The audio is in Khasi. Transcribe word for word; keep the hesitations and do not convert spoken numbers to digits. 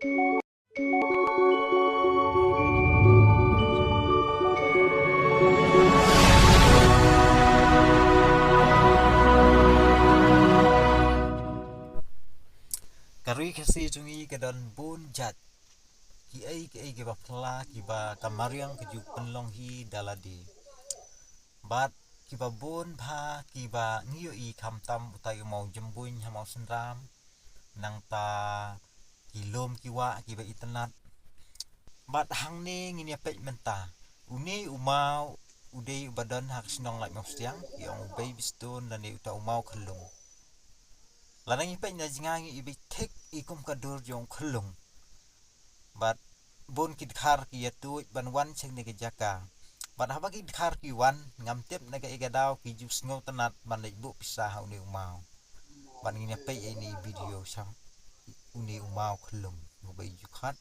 Ka ri Khasi jong ngi ka don bun jait kiei kiei kiba phylla kiba ka mariang ka ju pynlong hi da lade. Bad kiba bun bha kiba ngi ïohi khamtam utai u maw jembuiñ ha maw synram, nangta ki lum ki wah kiba itynnad. Bad hangne ngin ïa peit mynta une u maw u dei uba don ha ka shnong Laitumkhrah, ki ong u baby stone lane uta u maw khyllung. Lada ngi peit na jngai ngi i beit thik i kum ka dur jong khyllung. Bad bun ki dkhar ki ïa tuid ban wan sha kane ka jaka. Bad haba ki dkhar ki wan, ngam tip na kaei ka daw ki ju sngewtynnad ban leit buh pisa ha une u maw. Bad ngin ïa peit ïa ine i video sha une u maw khyllung uba i ju khat.